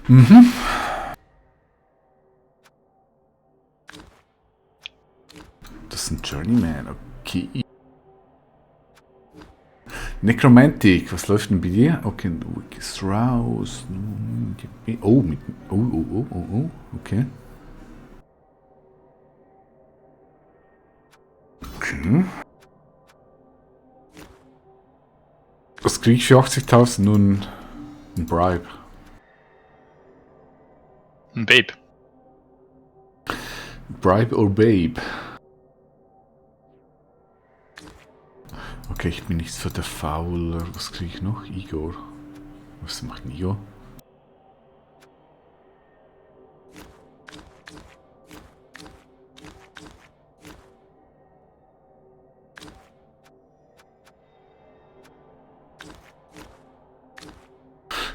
Mhm. Das ist ein Journeyman, okay. Necromantic, was läuft denn bei dir? Okay, Strauss. Oh, okay. Okay. Was krieg ich für 80.000? Nun ein Bribe. Ein Babe. Bribe or Babe? Okay, ich bin nichts für der Fauler. Was kriege ich noch? Igor. Was macht ein Igor?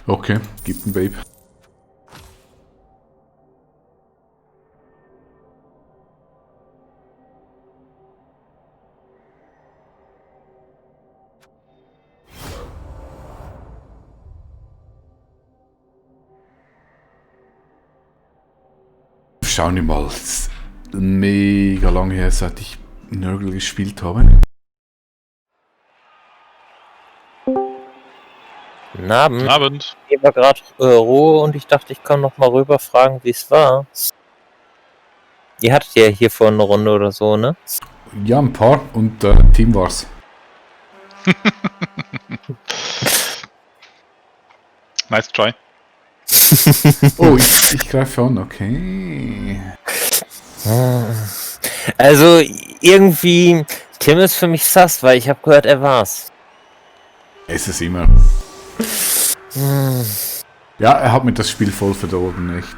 Okay, gibt ein Babe. Schauen wir mal. Es ist mega lange her, seit ich Nörgel gespielt habe. Guten Abend. Guten Abend. Hier war gerade Ruhe und ich dachte, ich kann noch mal rüber fragen, wie es war. Ihr hattet ja hier vorhin eine Runde oder so, ne? Ja, ein paar und Team war's. Nice try. Oh, ich greife an, okay. Also irgendwie, Tim ist für mich sass, weil ich habe gehört, er war's. Es ist immer. Ja, er hat mir das Spiel voll verdorben, echt.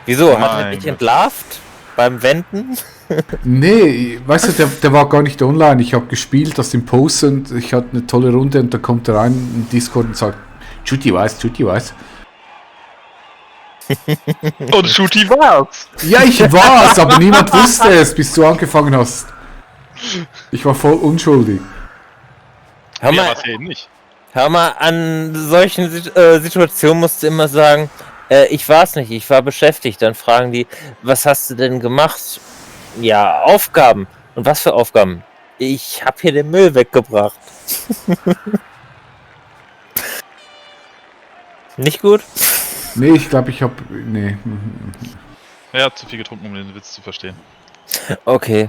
Wieso? Hat er Mein dich Gott. entlarvt? Beim Wenden? Nee, weißt du, der war gar nicht online. Ich habe gespielt, das im Post und ich hatte eine tolle Runde und da kommt er rein in Discord und sagt, Judy weiß. Und Shooty war's. Ja, ich war's, aber niemand wusste es, bis du angefangen hast. Ich war voll unschuldig. Hör Ja, mal, war's ja eben nicht. an solchen Situationen musst du immer sagen, ich war's nicht, ich war beschäftigt. Dann fragen die, was hast du denn gemacht? Ja, Aufgaben. Und was für Aufgaben? Ich hab hier den Müll weggebracht. Nicht gut? Nee, ich glaube, ich habe... Nee. Er hat zu viel getrunken, um den Witz zu verstehen. Okay.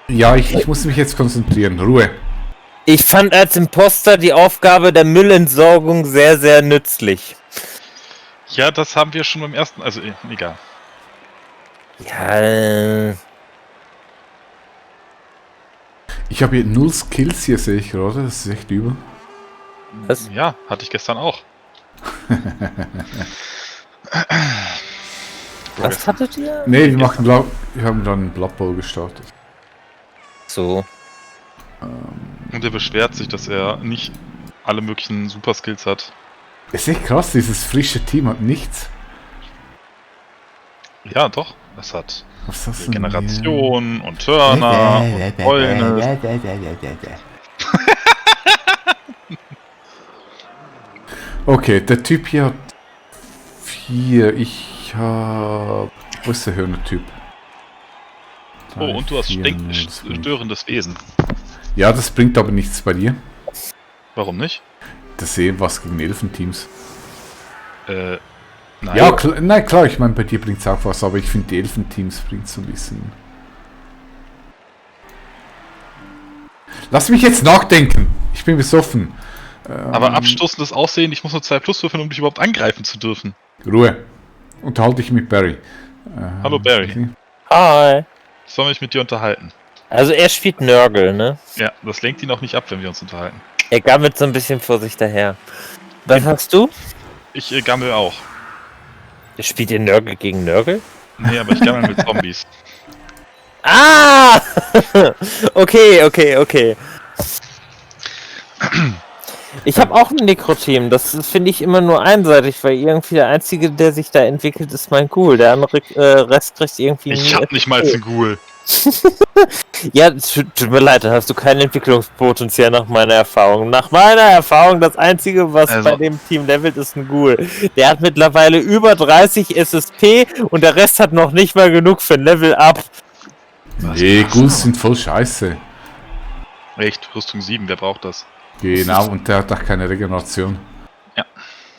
Ja, ich muss mich jetzt konzentrieren. Ruhe. Ich fand als Imposter die Aufgabe der Müllentsorgung sehr, sehr nützlich. Ja, das haben wir schon beim ersten... Also, egal. Ja, Ich habe hier 0 Skills hier, sehe ich gerade. Das ist echt übel. Was? Ja, hatte ich gestern auch. Was hattet ihr? Nee, wir haben dann einen Blood Bowl gestartet. So. Und er beschwert sich, dass er nicht alle möglichen Superskills hat. Ist echt krass, dieses frische Team hat nichts. Ja, doch. Es hat Was hast du denn Regeneration und Turner und Fäulnis. Okay, der Typ hier hat 4. Ich hab... Wo ist der Hörner-Typ? Oh, und du hast 4, 9, störendes Wesen. Ja, das bringt aber nichts bei dir. Warum nicht? Das sehe was gegen Elfenteams. Nein. Ja, nein, klar, ich meine, bei dir bringt es auch was, aber ich finde, die Elfenteams bringt so ein bisschen. Lass mich jetzt nachdenken. Ich bin besoffen. Aber abstoßendes Aussehen, ich muss nur 2+ würfeln, um dich überhaupt angreifen zu dürfen. Ruhe. Unterhalte ich mit Barry. Hallo Barry. Okay. Hi. Sollen wir mich mit dir unterhalten? Also er spielt Nörgel, ne? Ja, das lenkt ihn auch nicht ab, wenn wir uns unterhalten. Er gammelt so ein bisschen vor sich daher. Was hast du? Ich gammel auch. Spielt ihr Nörgel gegen Nörgel? Nee, aber ich gammel mit Zombies. Ah! Okay. Ich habe auch ein Nekro-Team. Das finde ich immer nur einseitig, weil irgendwie der Einzige, der sich da entwickelt, ist mein Ghoul. Der andere Rest kriegt irgendwie... Ich hab nicht mal einen Ghoul. Ja, tut mir leid, da hast du kein Entwicklungspotenzial nach meiner Erfahrung. Nach meiner Erfahrung, das Einzige, was Also- bei dem Team levelt, ist ein Ghoul. Der hat mittlerweile über 30 SSP und der Rest hat noch nicht mal genug für ein Level Up. Nee, Ghouls sind voll scheiße. Echt, Rüstung 7, wer braucht das? Genau, und der hat auch keine Regeneration.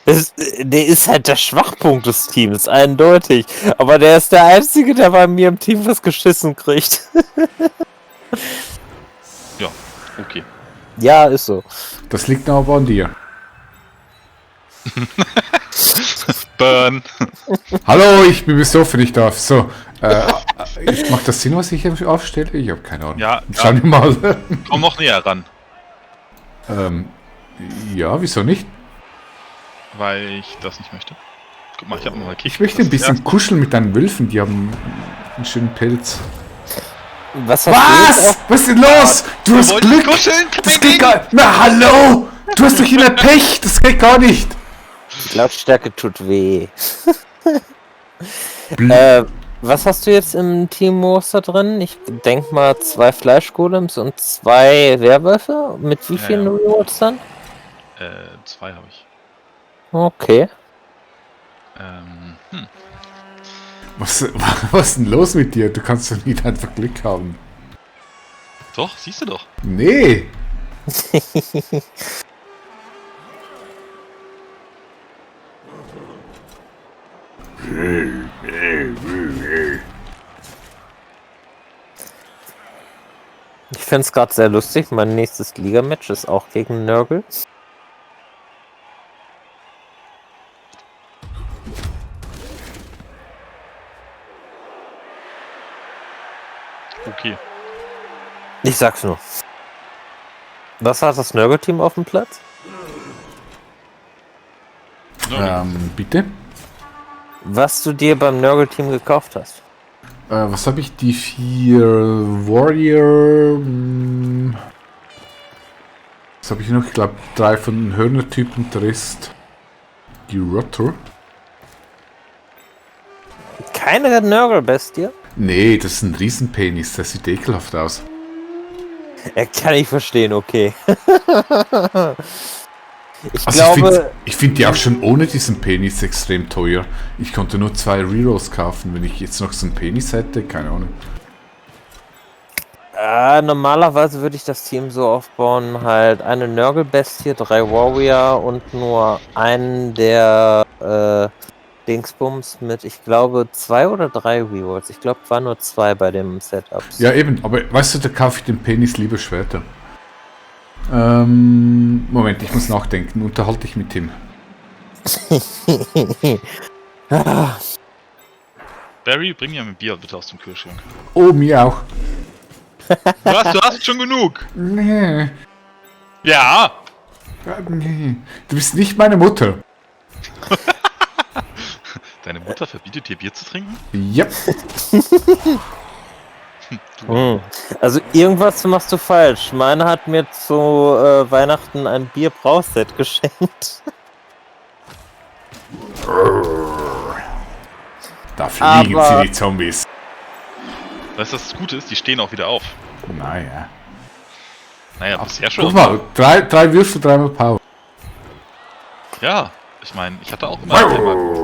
Der ist halt der Schwachpunkt des Teams, eindeutig. Aber der ist der Einzige, der bei mir im Team was geschissen kriegt. Ja, okay. Ja, ist so. Das liegt aber an dir. Burn! Hallo, ich bin besoffen, ich darf. So, macht das Sinn, was ich hier aufstelle? Ich habe keine Ahnung. Ja, Schau dir mal. Komm noch näher ran, Ja, wieso nicht? weil ich das nicht möchte. Guck mal, ich habe nochmal Kick. Ich möchte ein bisschen kuscheln mit deinen Wölfen, die haben einen schönen Pelz. Was hast du jetzt Was? Was ist denn los? Du hast Glück! kuscheln? Das geht gar nicht! Na hallo! Du hast doch immer Pech! Das geht gar nicht! Die Lautstärke tut weh. Was hast du jetzt im Team Monster drin? Ich denk mal 2 Fleischgolems und 2 Werwölfe. Mit wie vielen Ja. Rewards dann? 2 habe ich. Okay. Was ist denn los mit dir? Du kannst doch nicht einfach Glück haben. Doch, siehst du doch. Nee! Ich finde es gerade sehr lustig. Mein nächstes Liga-Match ist auch gegen Nurgle. Okay. Ich sag's nur. Was hat das Nurgle-Team auf dem Platz? Bitte? Was du dir beim Nurgle-Team gekauft hast. Was habe ich? Die 4 Warrior. Was habe ich noch? Ich glaube 3 von den Hörnertypen und der Rest die Rotter. Keine Nurgle-Bestie? Nee, das ist ein Riesenpenis, das sieht ekelhaft aus. Kann ich verstehen, okay. Ich Also glaube, ich finde die auch schon ohne diesen Penis extrem teuer. Ich konnte nur 2 Rerolls kaufen, wenn ich jetzt noch so einen Penis hätte, keine Ahnung. normalerweise würde ich das Team so aufbauen, halt eine Nurgle-Bestie, 3 Warrior und nur einen der Dingsbums mit, ich glaube, 2 oder 3 Rerolls. Ich glaube, war nur 2 bei dem Setup. Ja eben, aber weißt du, da kaufe ich den Penis lieber später. Moment, ich muss nachdenken. Unterhalte ich mit ihm. Barry, bring mir ein Bier bitte aus dem Kühlschrank. Oh, mir auch. Was? Du hast schon genug. Nee, Ja. nee. Du bist nicht meine Mutter. Deine Mutter verbietet dir Bier zu trinken? Ja. Also irgendwas machst du falsch. Meine hat mir zu Weihnachten ein Bier-Brauset geschenkt. Da fliegen Aber- sie, die Zombies. Weißt du, was das Gute ist? Die stehen auch wieder auf. Naja. Naja, bisher Guck schon. mal, 3 Würfel, 3-mal Power. Ja, ich meine, ich hatte auch immer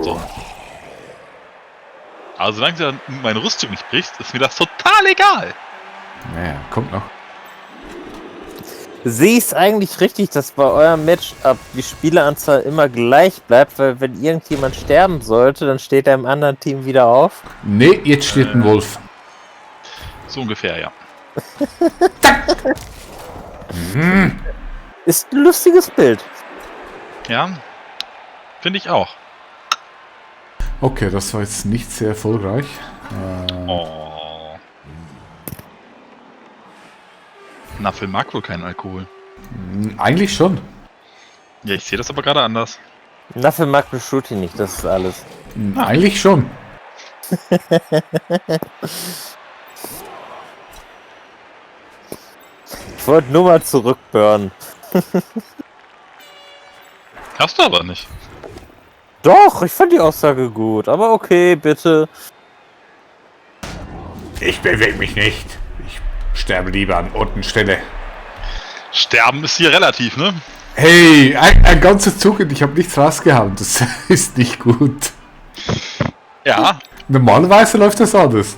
so. Aber solange du dann meine Rüstung nicht brichst, ist mir das total egal. Naja, kommt noch. Sehe ich es eigentlich richtig, dass bei eurem Matchup die Spieleranzahl immer gleich bleibt, weil wenn irgendjemand sterben sollte, dann steht er im anderen Team wieder auf? Nee, jetzt steht ein Wolf. So ungefähr, ja. Ist ein lustiges Bild. Ja, finde ich auch. Okay, das war jetzt nicht sehr erfolgreich. Oh. Naffel mag wohl keinen Alkohol. Eigentlich schon. Ja, ich sehe das aber gerade anders. Dafür mag du Shooty nicht, das ist alles. Eigentlich schon. Ich wollte nur mal zurückburnen. Hast du aber nicht. Doch, ich fand die Aussage gut, aber okay, bitte. Ich bewege mich nicht. Ich sterbe lieber an Ort und Stelle. Sterben ist hier relativ, ne? Hey, ein ganzer Zug und ich habe nichts rausgehauen. Das ist nicht gut. Ja. Normalerweise läuft das anders.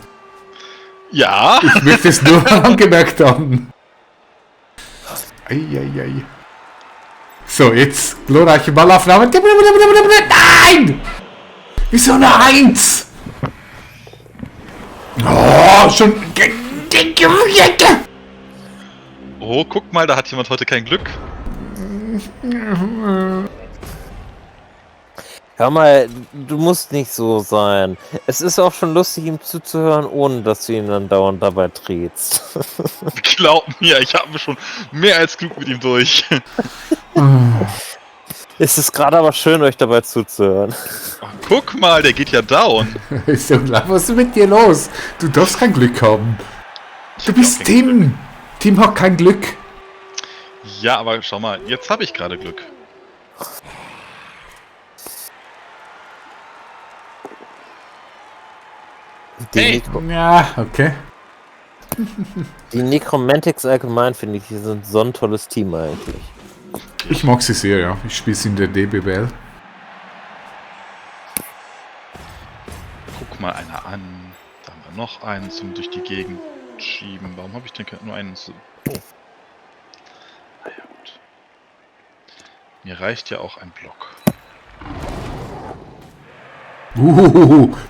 Ja. Ich möchte es nur angemerkt haben. Eieiei. So, jetzt glorreiche Ballaufnahme. Nein! Wieso eine 1? Oh, schon. Oh, guck mal, da hat jemand heute kein Glück. Hör mal, du musst nicht so sein. Es ist auch schon lustig, ihm zuzuhören, ohne dass du ihn dann dauernd dabei trittst. Glaub mir, ich habe schon mehr als genug mit ihm durch. Es ist gerade aber schön, euch dabei zuzuhören. Oh, guck mal, der geht ja down. Ist unglaublich. Was ist mit dir los? Du darfst kein Glück haben. Du bist Tim. Tim hat kein Glück. Ja, aber schau mal, jetzt habe ich gerade Glück. Hey. Ja, okay. Die Necromantics allgemein, finde ich, die sind so ein tolles Team eigentlich. Ich mag sie sehr, ja. Ich spiele sie in der DBBL. Guck mal einer an. Da haben wir noch einen zum durch die Gegend schieben. Warum habe ich denn nur einen zu... Oh. Na ja, gut. Mir reicht ja auch ein Block.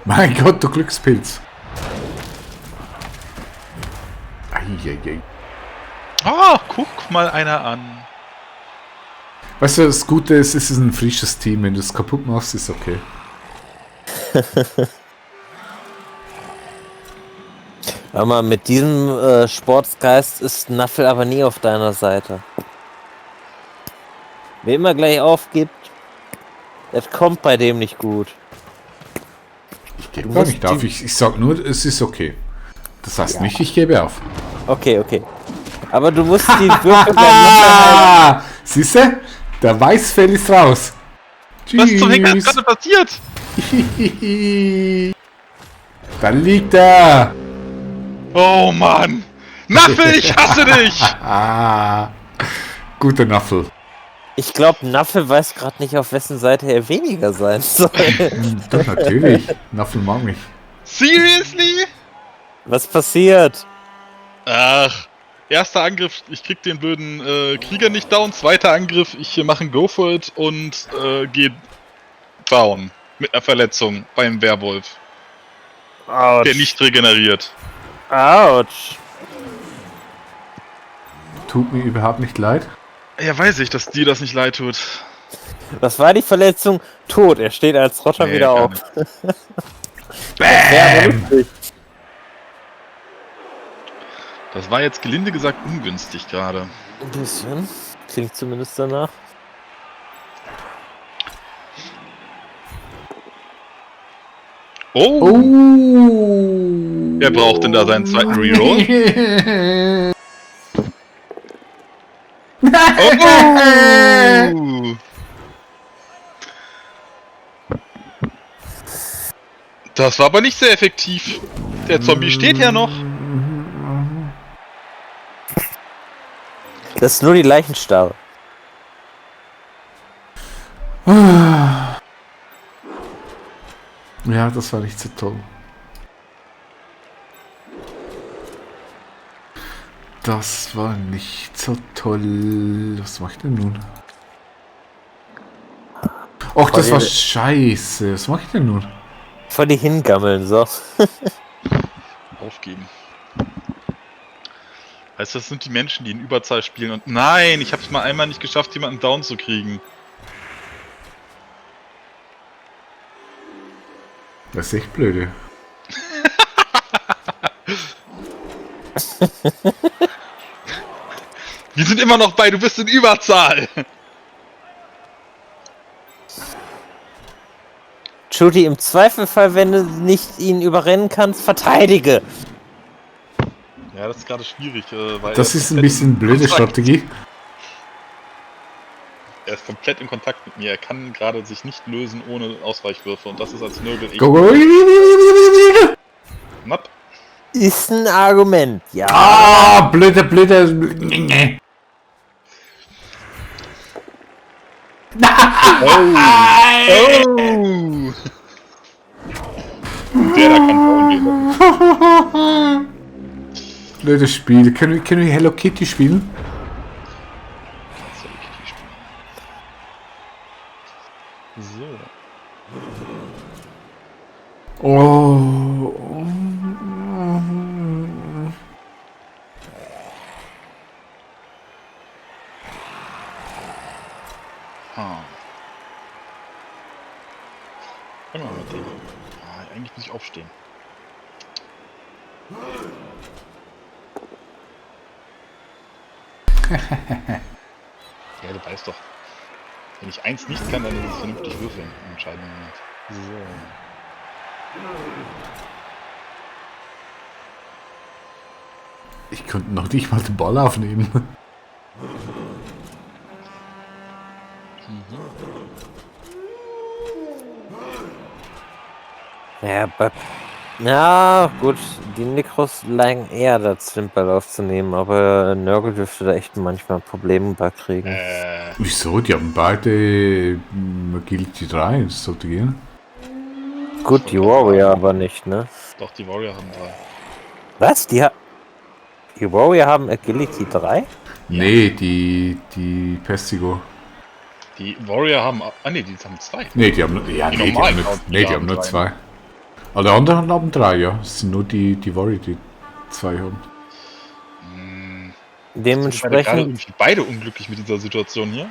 Mein Gott, du Glückspilz. Eieiei. Ah, guck mal einer an. Weißt du, das Gute ist, es ist ein frisches Team. Wenn du es kaputt machst, ist okay. Aber mit diesem Sportsgeist ist Naffel aber nie auf deiner Seite. Wer immer gleich aufgibt, das kommt bei dem nicht gut. Ich gebe gar nicht auf. Ich sag nur, es ist okay. Das heißt nicht, ich gebe auf. Okay. Aber du musst die Würfel bei Naffel Siehst du? Der Weißfell ist raus. Was zum Henker ist gerade passiert? Da liegt er. Oh Mann! Naffel, ich hasse dich! Guter Naffel. Ich glaube, Naffel weiß gerade nicht, auf wessen Seite er weniger sein soll. Doch, natürlich. Naffel mag mich. Seriously? Was passiert? Ach, erster Angriff, ich krieg den blöden Krieger nicht down. Zweiter Angriff, ich mache ein Go for it und gehe down. Mit einer Verletzung beim Werwolf. Autsch. Der nicht regeneriert. Autsch. Tut mir überhaupt nicht leid. Ja, weiß ich, dass dir das nicht leid tut. Was war die Verletzung? Tot. Er steht als Rotter Nee, wieder gar auf. Bäm! Das war jetzt gelinde gesagt ungünstig gerade. Ein bisschen. Klingt zumindest danach. Oh! Oh! Wer braucht denn da seinen zweiten Reroll? Oh! Das war aber nicht sehr effektiv. Der Zombie steht ja noch. Das ist nur die Leichenstarre. Ja, das war nicht so toll. Das war nicht so toll. Was mach ich denn nun? Och, das war scheiße. Was mach ich denn nun? Voll die hingammeln, so. Aufgeben. Heißt, das sind die Menschen, die in Überzahl spielen und... Nein, ich habe es mal einmal nicht geschafft, jemanden down zu kriegen. Das ist echt blöde. Wir sind immer noch bei, du bist in Überzahl. Judy, im Zweifelfall, wenn du nicht ihn überrennen kannst, verteidige. Ja, das ist gerade schwierig, weil... Das ist ein bisschen blöde Strategie. Er ist komplett in Kontakt mit mir. Er kann gerade sich nicht lösen ohne Ausweichwürfe und das ist als Nörgel echt Go, go. knapp. Ist ein Argument, ja. Ah, blöde. Oh! Der da kann bauen gehen. Blödes Spiel. Können wir Hello Kitty spielen? So. Oh. Ah. Können wir mit dem. Eigentlich muss ich aufstehen. Ja, du weißt doch. Wenn ich eins nicht kann, dann ist es vernünftig würfeln im entscheidenden Moment. So. Ich konnte noch nicht mal den Ball aufnehmen. Ja, ja, gut, die Nekros neigen eher dazu, den Ball aufzunehmen, aber Nörgel dürfte da echt manchmal Probleme bei kriegen. Wieso? Die haben beide Agility 3. Das sollte gehen. Gut, die Warrior aber nicht, ne? Doch, die Warrior haben 3. Was? Die Warrior haben Agility 3? Nee, die Pestigo. Die Warrior haben. Ne, die haben 2. Nee, die haben nur. Ja, Die nee, die normalen haben nur, haben nee, die haben nur drei. 2. Alle anderen haben 3, ja. Es sind nur die Warrior, die 2 haben. Ich bin gerade Dementsprechend, irgendwie beide unglücklich mit dieser Situation hier.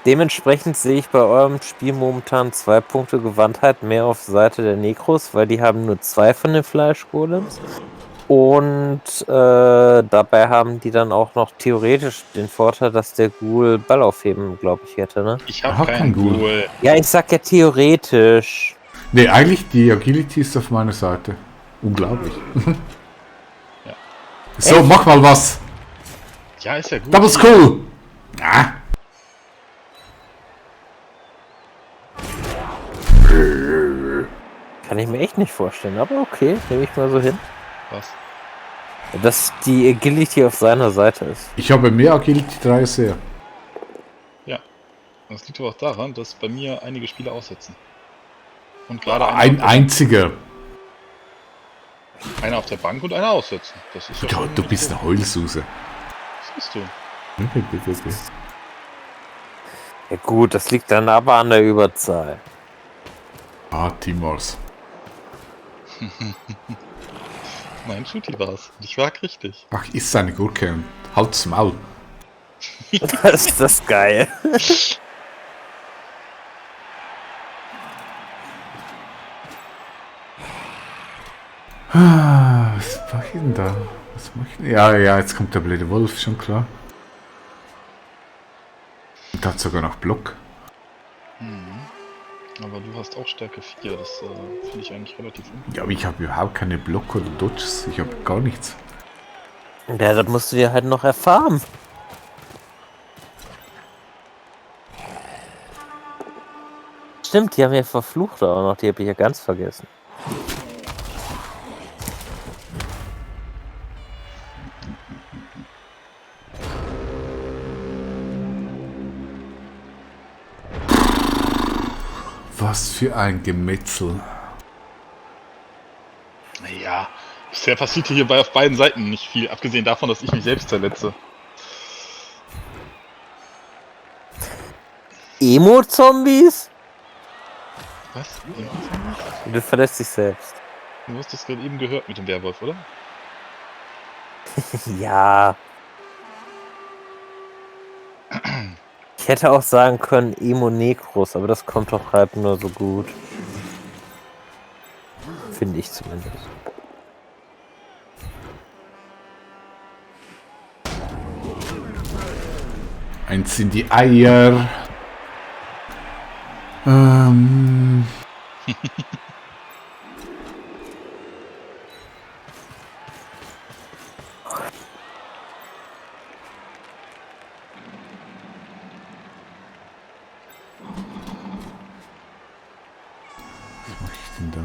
dementsprechend sehe ich bei eurem Spiel momentan 2 Punkte Gewandtheit mehr auf Seite der Nekros, weil die haben nur 2 von den Fleischgolems. Und dabei haben die dann auch noch theoretisch den Vorteil, dass der Ghoul Ball aufheben, glaube ich, hätte, ne? Ich Aha, habe kein keinen Ghoul. Ghoul. Ja, ich sag ja theoretisch. Nee, eigentlich die Agility ist auf meiner Seite. Unglaublich. Ja. So, Echt? mach mal was. Ja, ist ja gut. Double Skull. Ah. Kann ich mir echt nicht vorstellen, aber okay, nehme ich mal so hin. Was? Dass die Agility auf seiner Seite ist. Ich habe mehr Agility 3 als er. Ja. Das liegt aber auch daran, dass bei mir einige Spieler aussetzen. Und gerade Ein einziger. einer auf der Bank und einer aussetzen. Das ist ja Du, schon du nicht bist so. eine Heulsuse. Was bist du? Ja gut, das liegt dann aber an der Überzahl. Ah, Timors. Nein, Schuti war's. Ich war richtig. Ach, ist seine Gurke und halt's Maul. Das ist das geil. Was mach ich denn da? Was mach ich denn? Ja, jetzt kommt der blöde Wolf, schon klar. Und hat sogar noch Block. Aber du hast auch Stärke 4. Das finde ich eigentlich relativ ungut. Ja, aber ich habe überhaupt keine Block oder Dodges. Ich habe gar nichts. Ja, das musst du dir halt noch erfahren. Stimmt, die haben ja verflucht auch noch, die habe ich ja ganz vergessen. Was für ein Gemetzel. Naja, bisher passiert hier auf beiden Seiten nicht viel, abgesehen davon, dass ich mich selbst verletze. Emo-Zombies? Was? Du verlässt dich selbst. Du hast das gerade eben gehört mit dem Werwolf, oder? Ja. Ich hätte auch sagen können Emo-Necros, aber das kommt doch halt nur so gut. Finde ich zumindest. Eins in die Eier. Was mache ich denn da?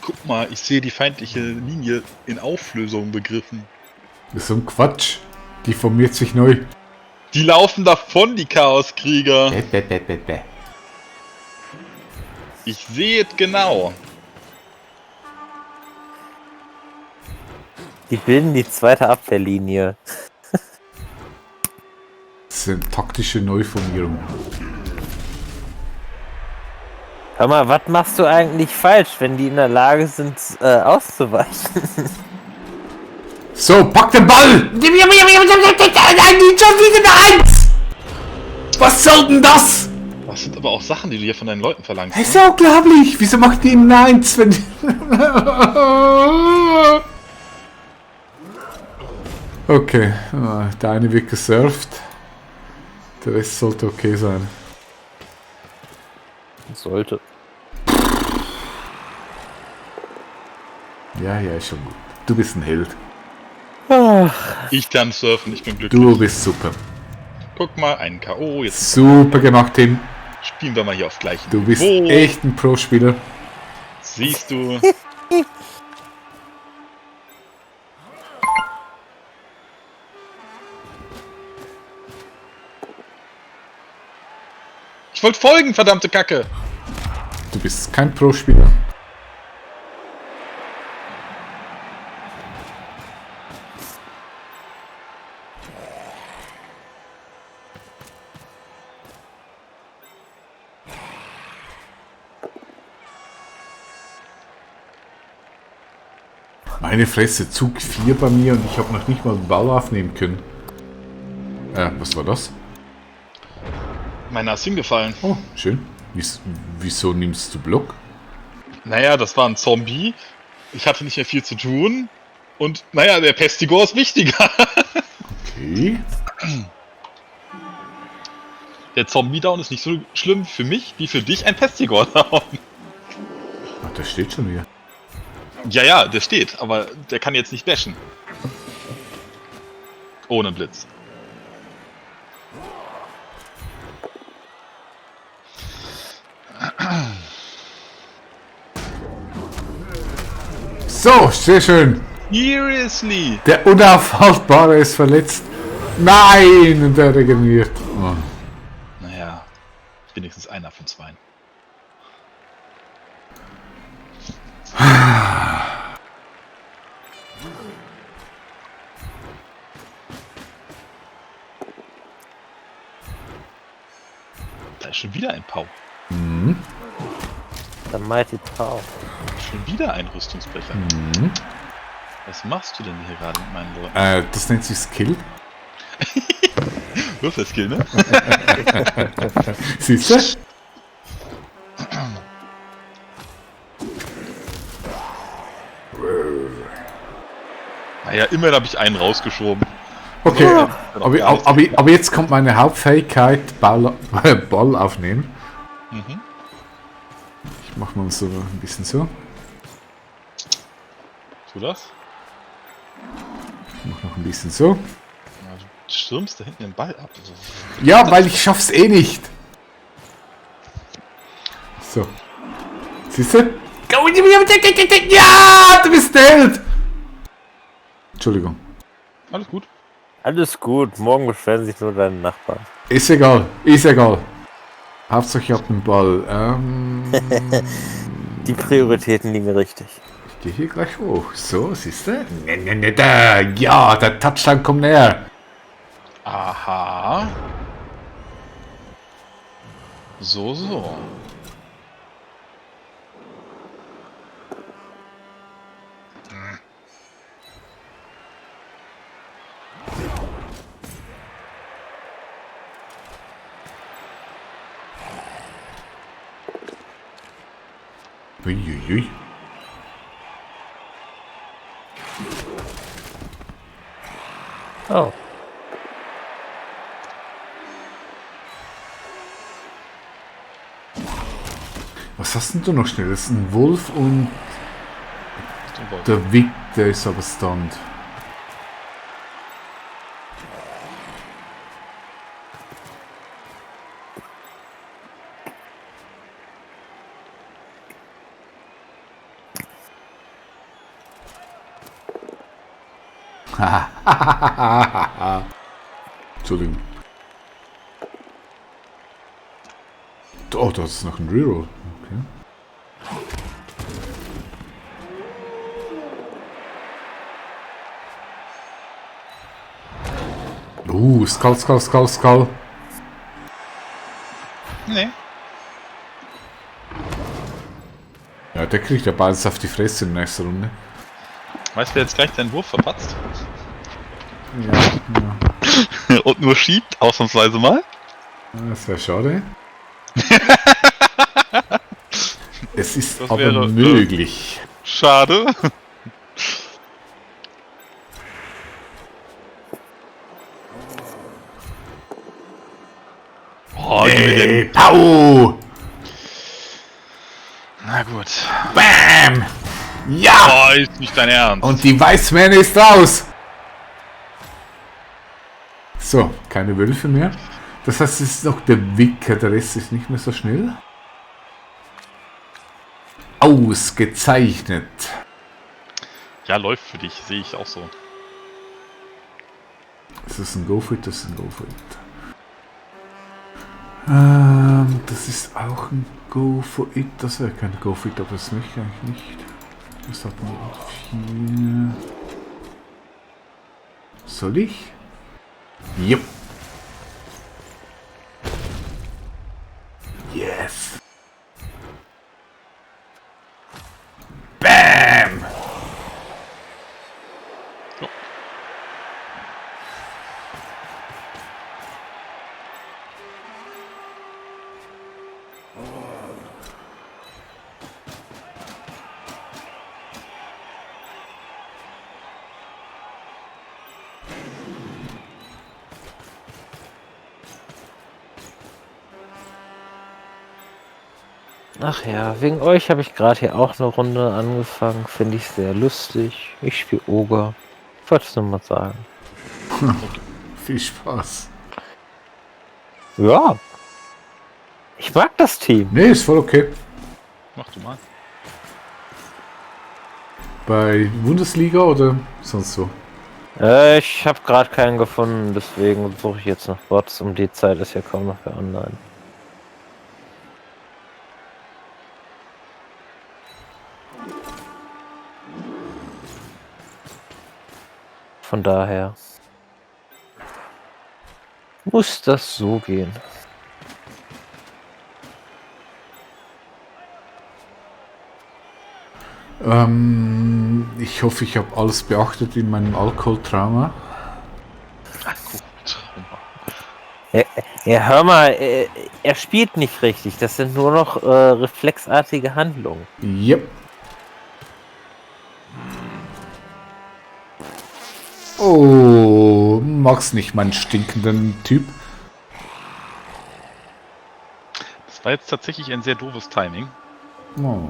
Guck mal, ich sehe die feindliche Linie in Auflösung begriffen. Das ist so ein Quatsch. Die formiert sich neu. Die laufen davon, die Chaoskrieger. Bäh. Ich sehe es genau. Die bilden die zweite Abwehrlinie. Das ist eine taktische Neuformierung. Hör mal, was machst du eigentlich falsch, wenn die in der Lage sind, auszuweichen? So, pack den Ball! Nein, schon wieder eins! Was soll denn das? Das sind aber auch Sachen, die du hier von deinen Leuten verlangst. Das ist ja unglaublich! Wieso macht die ihm eins, wenn... Okay, der eine wird gesurft. Der Rest sollte okay sein. Sollte. Ja, ist schon gut. Du bist ein Held. Ich kann surfen, ich bin glücklich. Du bist super. Guck mal, ein K.O. Jetzt Super gemacht, Tim. spielen wir mal hier auf gleichem Du bist Niveau. echt ein Pro-Spieler. Siehst du. Ich wollte folgen, verdammte Kacke. Du bist kein Pro-Spieler. Meine Fresse, Zug 4 bei mir und ich habe noch nicht mal den Ball aufnehmen können. Was war das? Meiner ist hingefallen. Oh, schön. Wieso nimmst du Block? Naja, das war ein Zombie. Ich hatte nicht mehr viel zu tun. Und naja, der Pestigor ist wichtiger. Okay. Der Zombie-Down ist nicht so schlimm für mich, wie für dich ein Pestigor-Down. Ach, da steht schon wieder. Ja, der steht, aber der kann jetzt nicht dashen. Ohne Blitz. So, sehr schön. Seriously? Der Unaufhaltbare ist verletzt. Nein, und der regeneriert. Oh. Naja, wenigstens einer von zwei. Da ist schon wieder ein Pau. Der Mighty Pow. Schon wieder ein Rüstungsbrecher. Was machst du denn hier gerade mit meinen Leuten? Das nennt sich Skill. Würfelskill, ne? Siehst du? Naja, immerhin habe ich einen rausgeschoben. Okay, Ja, aber jetzt kommt meine Hauptfähigkeit, Ball aufnehmen. Mhm. Ich mach mal so ein bisschen so. Tu das? Ich mach noch ein bisschen so. Ja, du stürmst da hinten den Ball ab. Also, Ja, weil ich schaff's eh nicht. So. Siehst du? Ja, du bist der Held! Entschuldigung. alles gut. Alles gut, morgen beschweren sich nur deine Nachbarn. Ist egal, ist egal. Hauptsache ich hab den Ball. Die Prioritäten liegen richtig. Ich gehe hier gleich hoch. So, siehst du? Ne, da. Ja, der Touchdown kommt näher. Aha. So. Uiuiui. Oh. Was hast denn du noch schnell? Das ist ein Wolf und So, Wolf. der Wick, der ist aber stunned. Entschuldigung. Oh, da ist noch ein Reroll. Okay. Skull. Nee. Ja, der kriegt ja beides auf die Fresse in der nächsten Runde. Weißt du, wer jetzt gleich seinen Wurf verpatzt? Ja. Und nur schiebt, ausnahmsweise mal? Das wäre schade. Es ist Das aber wäre, möglich. Schade. Oh, gib mir den. Pau! Na gut. Bam! Ja! Oh, ist nicht dein Ernst. Und die Weißmähne ist raus! So, keine Wölfe mehr. Das heißt, es ist noch der Wicker, der Rest ist nicht mehr so schnell. Ausgezeichnet. Ja, läuft für dich, sehe ich auch so. Das ist ein Go-For-It, das ist ein Go-For-It. Das ist auch ein Go-For-It. Das wäre kein Go-For-It, aber das möchte ich eigentlich nicht. Das hat man 4. Soll ich? Jupp. Yes. Bam! Ach ja, wegen euch habe ich gerade hier auch eine Runde angefangen. Finde ich sehr lustig. Ich spiele Ogre. Ich wollte es nur mal sagen. Viel Spaß. Ja. Ich mag das Team. Nee, ist voll okay. Mach du mal. Bei Bundesliga oder sonst so? Ich habe gerade keinen gefunden, deswegen suche ich jetzt nach Bots. Um die Zeit ist ja kaum noch wer online. Von daher muss das so gehen. Ich hoffe, ich habe alles beachtet in meinem Alkoholtrauma. Ja, hör mal, er spielt nicht richtig. Das sind nur noch reflexartige Handlungen. Yep. Oh, magst nicht meinen stinkenden Typ? Das war jetzt tatsächlich ein sehr doofes Timing. Oh.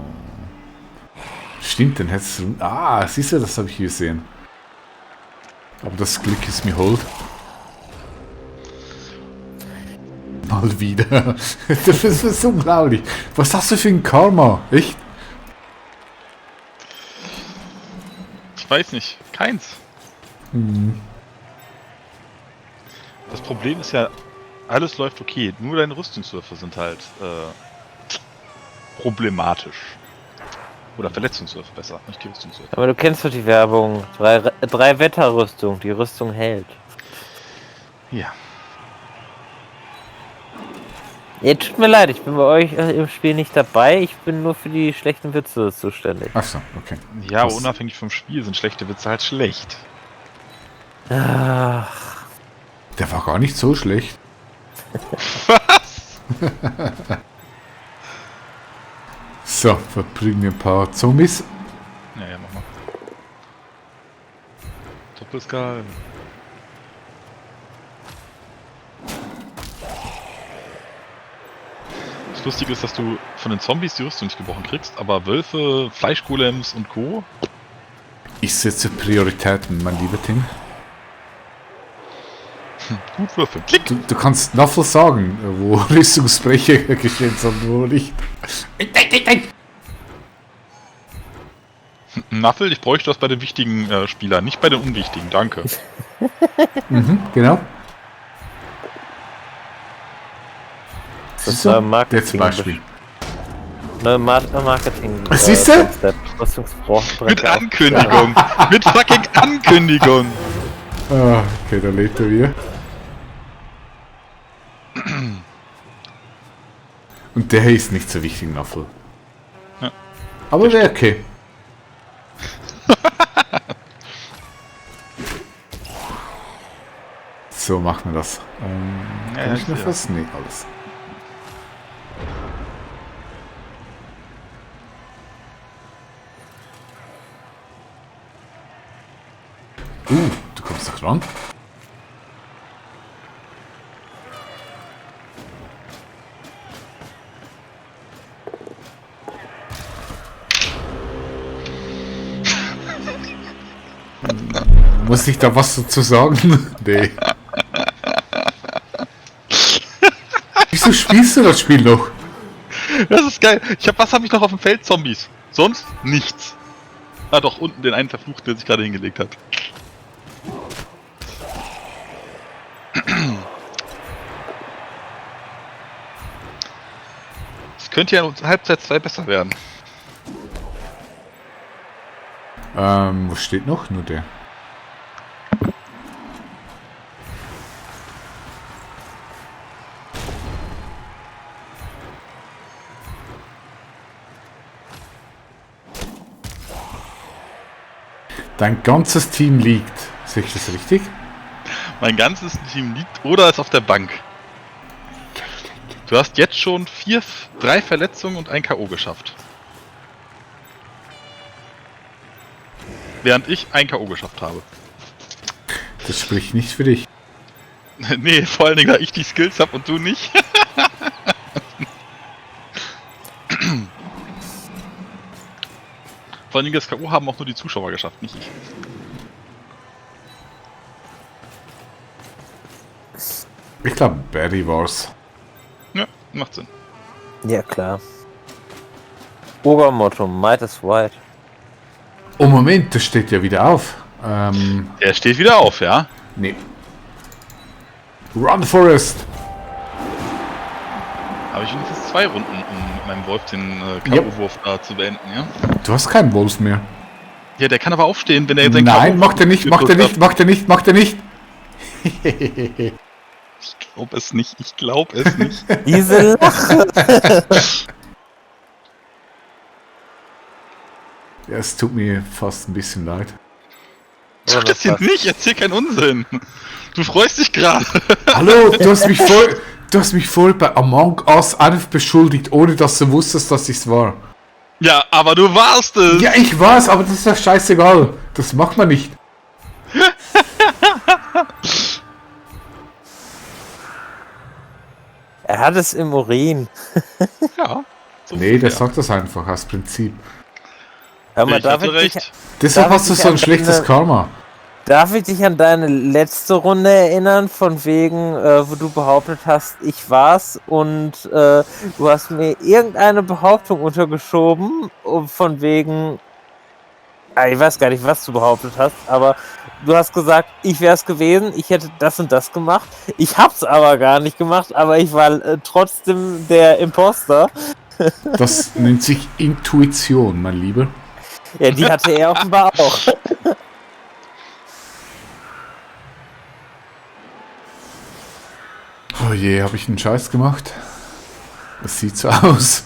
Stimmt, dann hättest du... Ah, siehst du, das habe ich gesehen. Aber das Glück ist mir hold. Mal wieder. Das ist unglaublich. Was hast du für ein Karma? Echt? Ich weiß nicht. Keins. Das Problem ist ja, alles läuft okay. Nur deine Rüstungswürfe sind halt problematisch. Oder Verletzungswürfe besser, nicht die Rüstungswürfe. Aber du kennst doch die Werbung. Drei Wetterrüstung. Die Rüstung hält. Ja. Ja, tut mir leid, ich bin bei euch im Spiel nicht dabei. Ich bin nur für die schlechten Witze zuständig. Achso, okay. Ja, Was? unabhängig vom Spiel sind schlechte Witze halt schlecht. Ach, Der war gar nicht so schlecht. Was? So, verbringen wir ein paar Zombies. Ja, mach mal. Doppelskal. Das Lustige ist, dass du von den Zombies die Rüstung nicht gebrochen kriegst, aber Wölfe, Fleischgolems und Co. Ich setze Prioritäten, mein lieber Tim. Gut würfeln. Klick! Du kannst Naffel sagen, wo Rüstungsbrecher geschehen sind, wo nicht. Naffel, ich bräuchte das bei den wichtigen Spielern, nicht bei den unwichtigen, danke. Genau. Das ist So, Marketing. der zum Beispiel. Marketing. Siehst du? Mit Ankündigung! Mit fucking Ankündigung! Ah, okay, da lebt er wieder. Und der hier ist nicht so wichtig, Naffel. Ja. Aber wäre okay. So machen wir das. Kann ich noch ja. was? Nee, alles. Du kommst doch ran. Muss ich da was dazu sagen? Nee. Wieso spielst du das Spiel noch? Das ist geil. Was habe ich noch auf dem Feld? Zombies. Sonst nichts. Ah doch, unten den einen Verfluchten, der sich gerade hingelegt hat. Es könnte ja in Halbzeit 2 besser werden. Wo steht noch? Nur der. Dein ganzes Team liegt. Sehe ich das richtig? Mein ganzes Team liegt oder ist auf der Bank. Du hast jetzt schon 3 Verletzungen und ein K.O. geschafft. Während ich ein K.O. geschafft habe. Das spricht nicht für dich. Nee, vor allen Dingen, da ich die Skills habe und du nicht. Vor allen Dingen das K.O. haben auch nur die Zuschauer geschafft, nicht ich. Ich glaube, Barry war's. Ja, macht Sinn. Ja, klar. Obermotto, Might is Right. Oh Moment, das steht ja wieder auf. Er steht wieder auf, ja? Nee. Run Forest! Habe ich wenigstens 2 Runden, um mit meinem Wolf den K.O.-Wurf da zu beenden, ja? Du hast keinen Wolf mehr. Ja, der kann aber aufstehen, wenn er jetzt Nein, macht er nicht, macht er nicht, macht er nicht, macht er nicht. Ich glaube es nicht, ich glaube es nicht. Diese Lache! Ja, es tut mir fast ein bisschen leid. Sag das jetzt nicht, erzähl keinen Unsinn. Du freust dich gerade. Hallo, du hast mich voll bei Among Us einfach beschuldigt, ohne dass du wusstest, dass ich's war. Ja, aber du warst es. Ja, ich weiß, aber das ist doch scheißegal. Das macht man nicht. Er hat es im Urin. Ja. So Nee, der ja. sagt das einfach aus Prinzip. Hör mal, Ich hatte recht. Deshalb Darf hast du ich so ein an schlechtes deine- Karma. darf ich dich an deine letzte Runde erinnern, von wegen, wo du behauptet hast, ich war's und du hast mir irgendeine Behauptung untergeschoben, von wegen, ich weiß gar nicht, was du behauptet hast, aber du hast gesagt, ich wär's gewesen, ich hätte das und das gemacht. Ich hab's aber gar nicht gemacht, aber ich war trotzdem der Imposter. Das nennt sich Intuition, mein Lieber. Ja, die hatte er offenbar auch. Oh je, habe ich einen Scheiß gemacht? Das sieht so aus.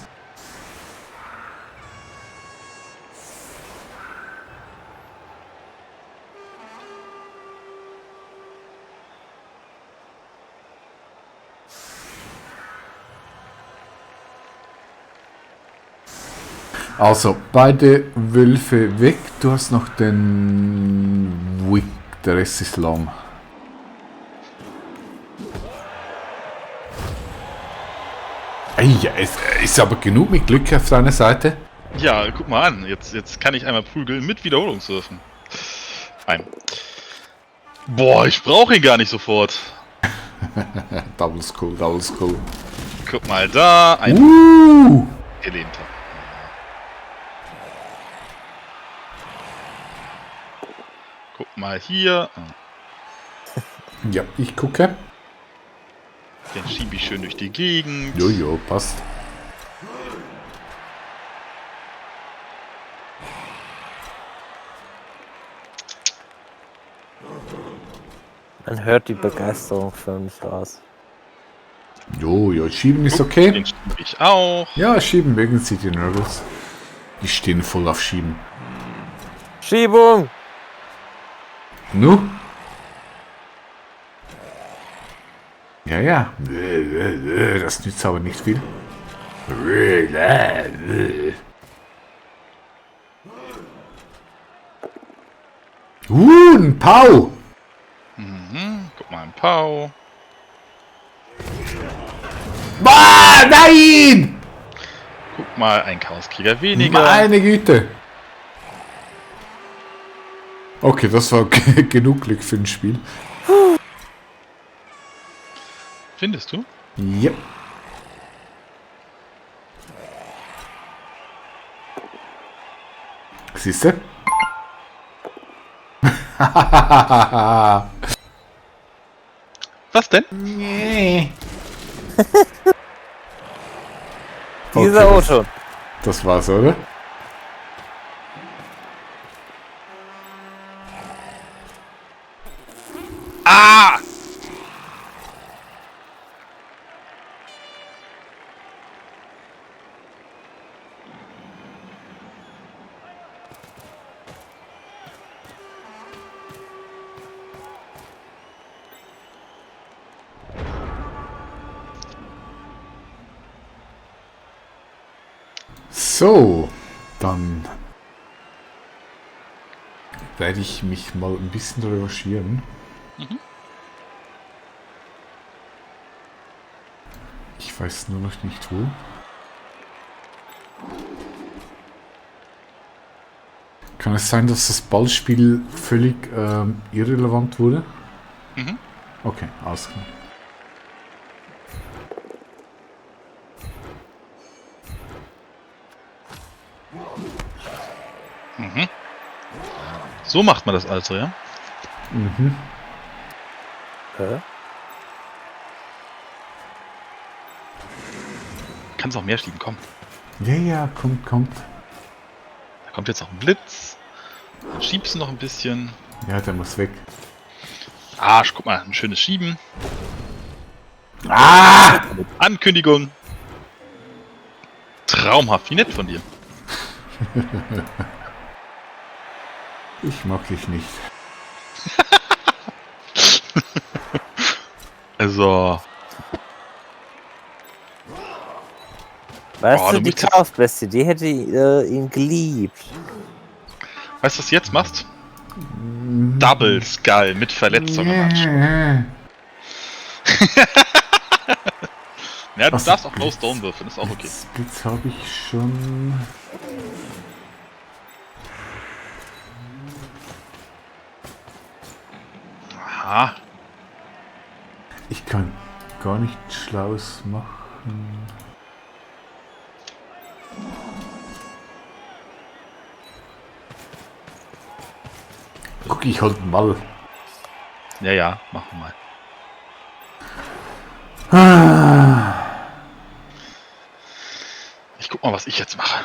Also, beide Wölfe weg. Du hast noch den Wick, der Rest ist lahm. Ja, es ist aber genug mit Glück auf deiner Seite. Ja, guck mal an. Jetzt kann ich einmal prügeln mit Wiederholungswürfen. Ein. Boah, ich brauche ihn gar nicht sofort. Double Skull, Double Skull. Guck mal da. Ein gelehnter. Guck mal hier. Ja, ich gucke. Den schiebe ich schön durch die Gegend. Jojo, passt. Man hört die Begeisterung förmlich raus. Jojo, schieben ist okay. Den schiebe ich auch. Ja, schieben mögen sie die Nörgels. Die stehen voll auf Schieben. Schiebung! Nu? Ja, ja. Das nützt aber nicht viel. Ein Pau! Guck mal, ein Pau. Nein! Guck mal, ein Chaoskrieger weniger. Meine Güte! Okay, das war genug Glück für ein Spiel. Findest du? Ja. Siehste? Was denn? Nee. Dieser Okay, Auto. das war's, oder? Ah! So, dann werde ich mich mal ein bisschen revanchieren. Ich weiß nur noch nicht wo. Kann es sein, dass das Ballspiel völlig irrelevant wurde? Mhm. Okay, alles klar. So macht man das also, ja? Hä? Kannst auch mehr schieben, komm. Ja, ja, kommt, kommt. Da kommt jetzt noch ein Blitz. Dann schiebst du noch ein bisschen. Ja, der muss weg. Arsch, guck mal, ein schönes Schieben. Ah! Ankündigung. Traumhaft, wie nett von dir. Ich mag dich nicht. Also, Weißt Oh, du, du die musst jetzt- Chaosbestie, die hätte ihn geliebt. weißt du, was du jetzt machst? Double Skull mit Verletzungen. Ja, du Was? darfst auch No Stone würfeln, ist auch okay. Blitz habe ich schon. Aha. Ich kann gar nicht Schlaues machen. Guck, ich halt mal. Ja, ja, machen wir mal. Ich guck mal, was ich jetzt mache.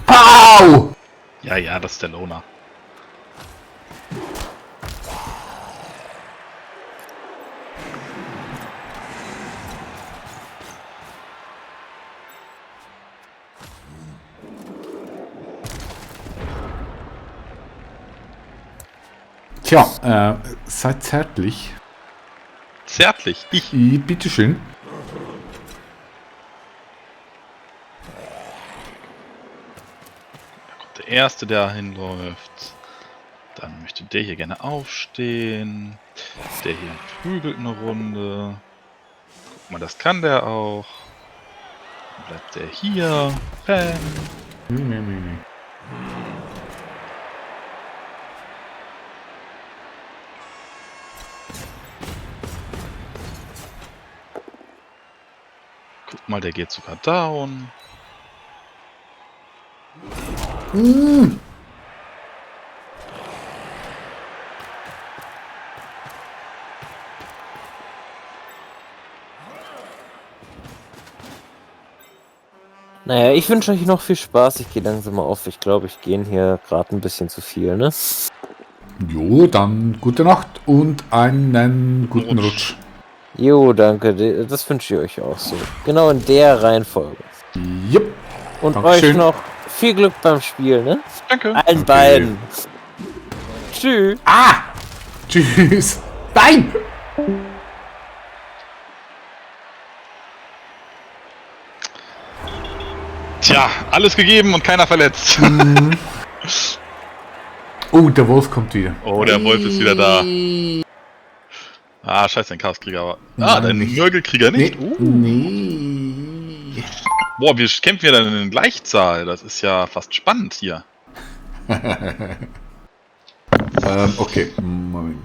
Pau! Ja, ja, das ist der Loner. Tja, seid zärtlich. Zärtlich, ich. Bitteschön. Der Erste, der hinläuft. Dann möchte der hier gerne aufstehen. Der hier prügelt eine Runde. Guck mal, das kann der auch. Bleibt der hier. Bam. Nee. Guck mal, der geht sogar down. Naja, ich wünsche euch noch viel Spaß. Ich gehe langsam mal auf. Ich glaube, ich gehe hier gerade ein bisschen zu viel, ne? Jo, dann gute Nacht und einen guten Rutsch. Jo, danke. Das wünsche ich euch auch so. Genau in der Reihenfolge. Jupp. Und Dankeschön. euch noch viel Glück beim Spiel, ne? Danke. Allen beiden. Tschüss. Tschüss. Nein! Tja, alles gegeben und keiner verletzt. Oh, der Wolf kommt wieder. Oh, der Wolf ist wieder da. Ah, scheiße, ein Chaoskrieger. Aber dein nicht. Nörgelkrieger nicht? Nee. Boah, wir kämpfen ja dann in Gleichzahl. Das ist ja fast spannend hier. Okay. Moment.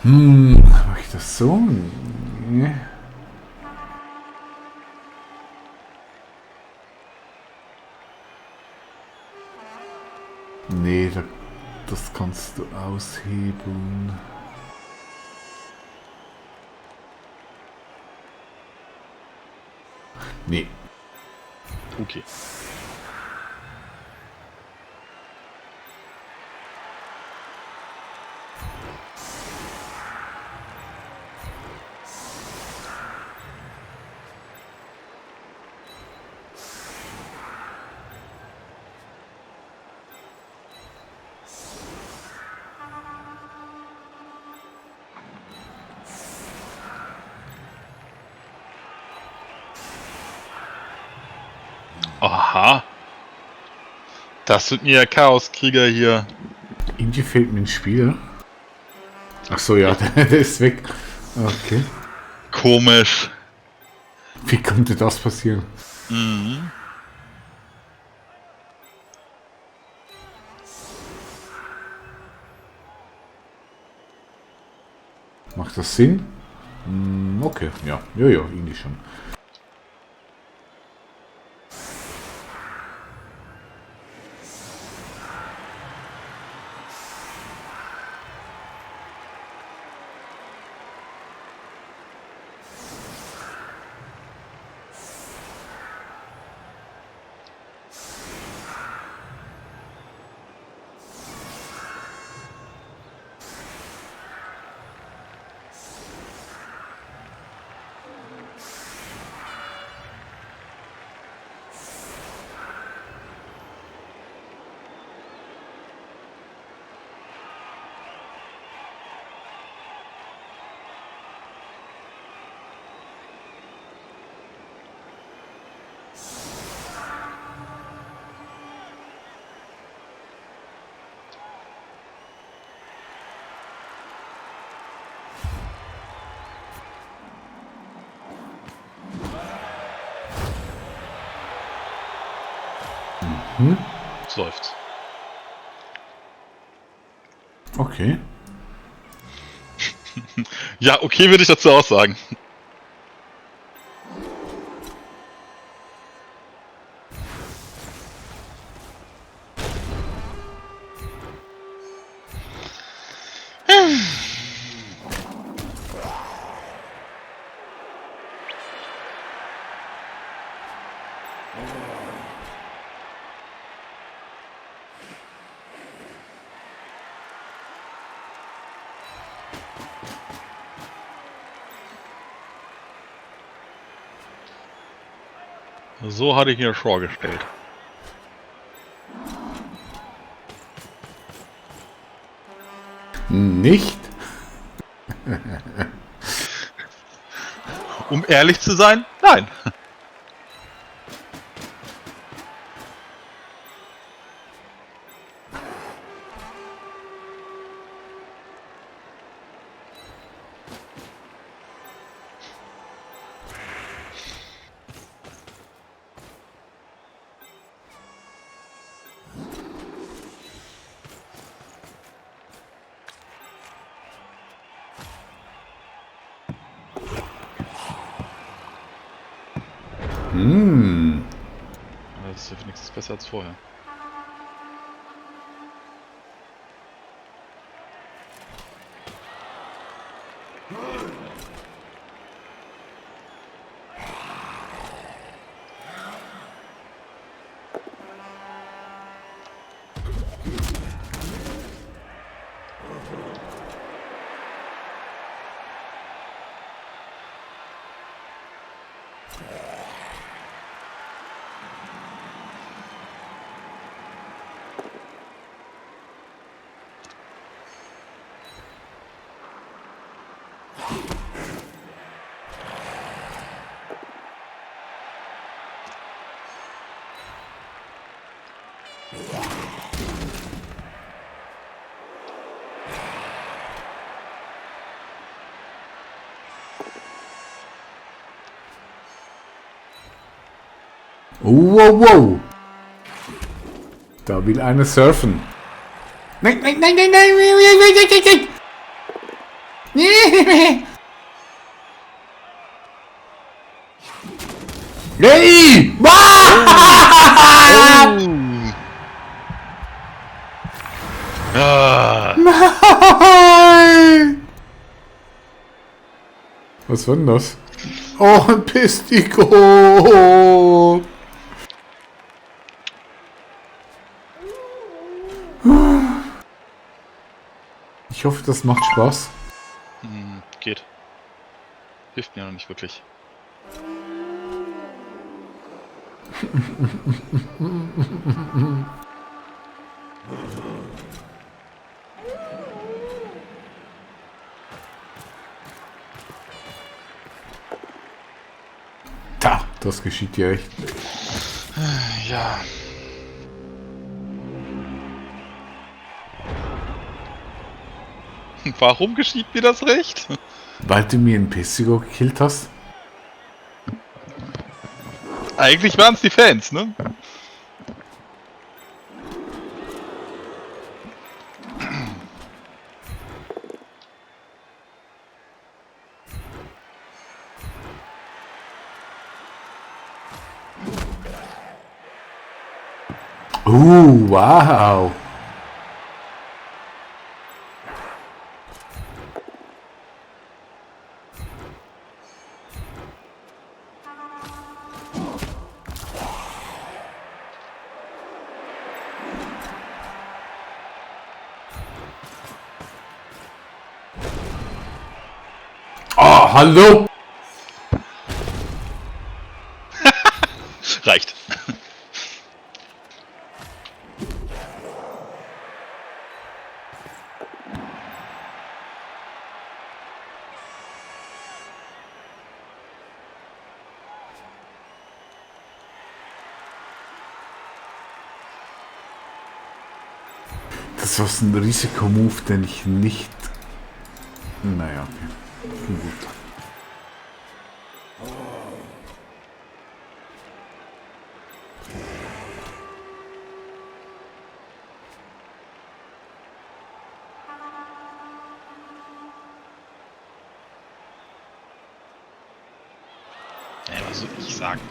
Mach ich das so? Nee. Nee, das kannst du aushebeln. Nee. Okay. Aha. Das sind mir Chaoskrieger hier. Irgendwie fehlt mir ein Spiel. Ach so, ja, der ist weg. Okay. Komisch. Wie konnte das passieren? Mhm. Macht das Sinn? Okay, ja. Ja, irgendwie schon. Es läuft. Okay. Ja, okay, würde ich dazu auch sagen. So hatte ich mir das vorgestellt. Nicht? Um ehrlich zu sein, nein. Aber das ist ja wenigstens besser als vorher. Wow, wow. Da will einer surfen. Nein, nein, nein, nein, nein, nein, nein, nein, nein. Hey! Ah, Nein! Was war denn das? Oh, ein Pestigo! Ich hoffe, das macht Spaß. geht. Hilft mir noch nicht wirklich. Da, das geschieht dir recht. Ja. Warum geschieht mir das recht? Weil du mir einen Pestigo gekillt hast? Eigentlich waren es die Fans, ne? Wow. Oh, hallo? Reicht. Das war so ein Risikomove, den ich nicht... Naja, okay. Gut. Ja, was soll ich sagen?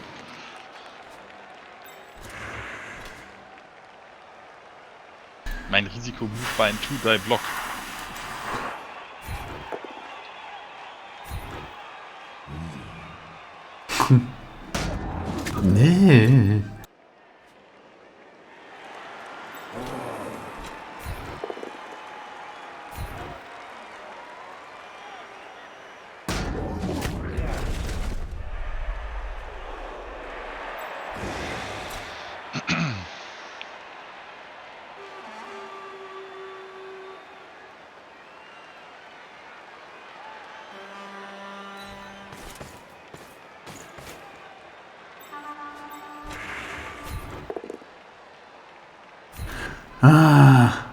Mein Risikomove war ein 2-3-Block. Nee. Ah.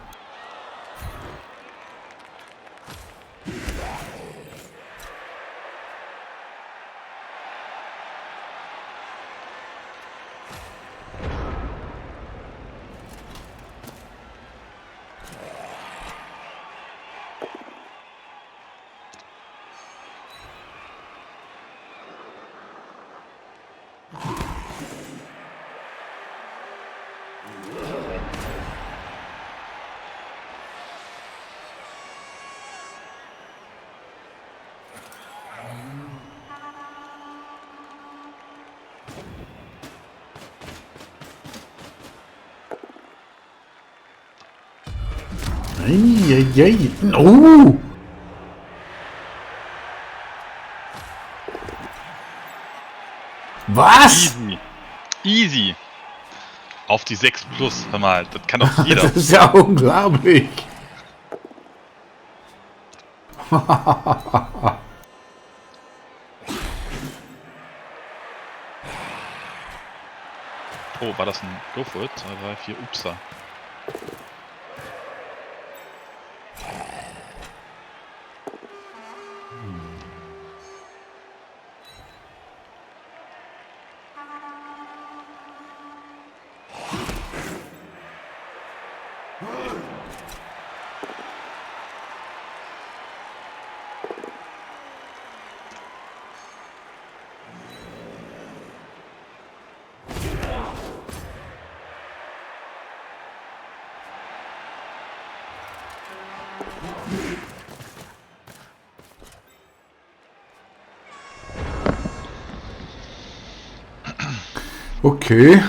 Eieiei. Oh! Was? Easy. Easy. Auf die 6 plus, hör mal, das kann doch jeder. Das ist ja unglaublich. Oh, war das ein Go for it? 2, 3, 4, Upsa. Okay.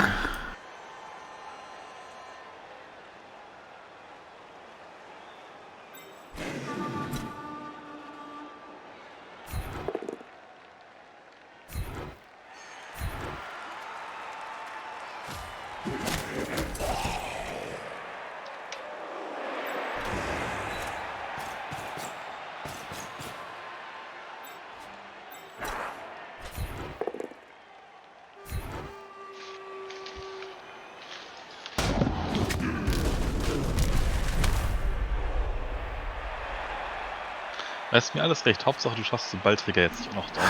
Da ist mir alles recht. Hauptsache, du schaffst den Ballträger jetzt nicht auch noch da.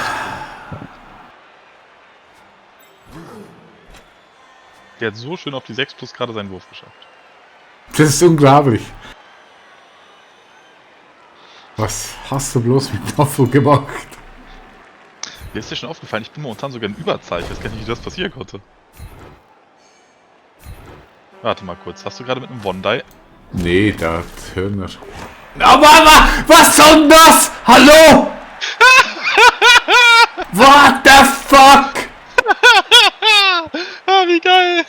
Der hat so schön auf die 6 plus gerade seinen Wurf geschafft. Das ist unglaublich. Was hast du bloß mit Nofo gemacht? Mir ist dir schon aufgefallen, ich bin momentan sogar in Überzahl. Ich weiß gar nicht, wie das passieren konnte. Warte mal kurz. Hast du gerade mit einem One-Die? Nee, da hören wir. Aber was soll denn das? Hallo? What the fuck? Ah, wie geil!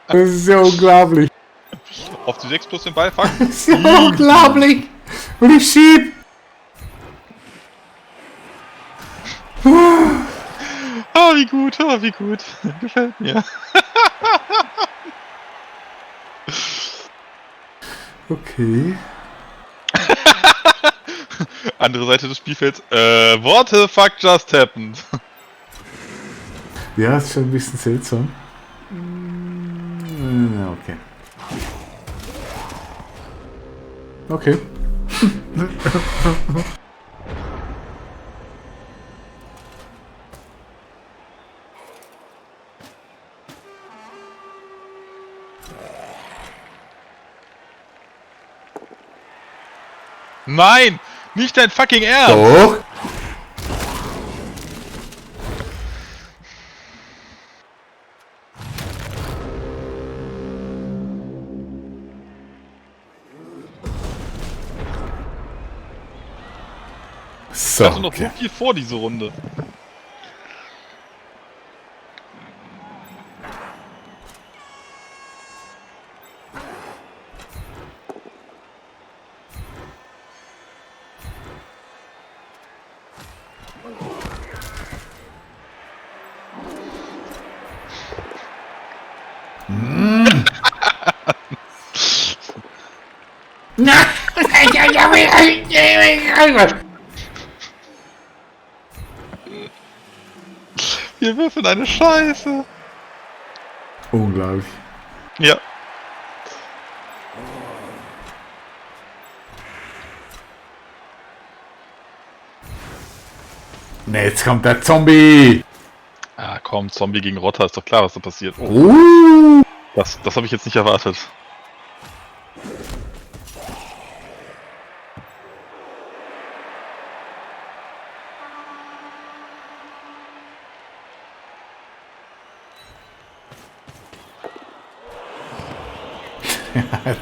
Das ist ja unglaublich. Auf die 6 plus den Ball fangen. Das ist ja unglaublich. Und ich schieb. Ah, wie gut, ah, wie gut. Gefällt mir. Okay. Andere Seite des Spielfelds. What the fuck just happened? Ja, ist schon ein bisschen seltsam. Okay. Okay. Nein! Nicht dein fucking Ernst! Doch. Ich hatte noch so viel vor diese Runde. Wir würfeln eine Scheiße. Unglaublich. Ja. Ne, jetzt kommt der Zombie. Ah, komm, Zombie gegen Rotter, ist doch klar, was da passiert. Oh, das habe ich jetzt nicht erwartet.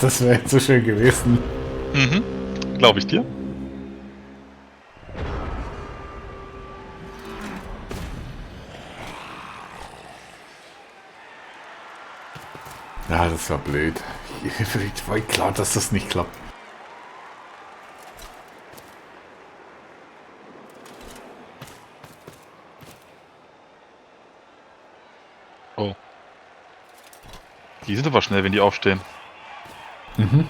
Das wäre jetzt so schön gewesen. Mhm, glaube ich dir. Ja, das war blöd. Ich war klar, dass das nicht klappt. Oh. Die sind aber schnell, wenn die aufstehen. Mhm.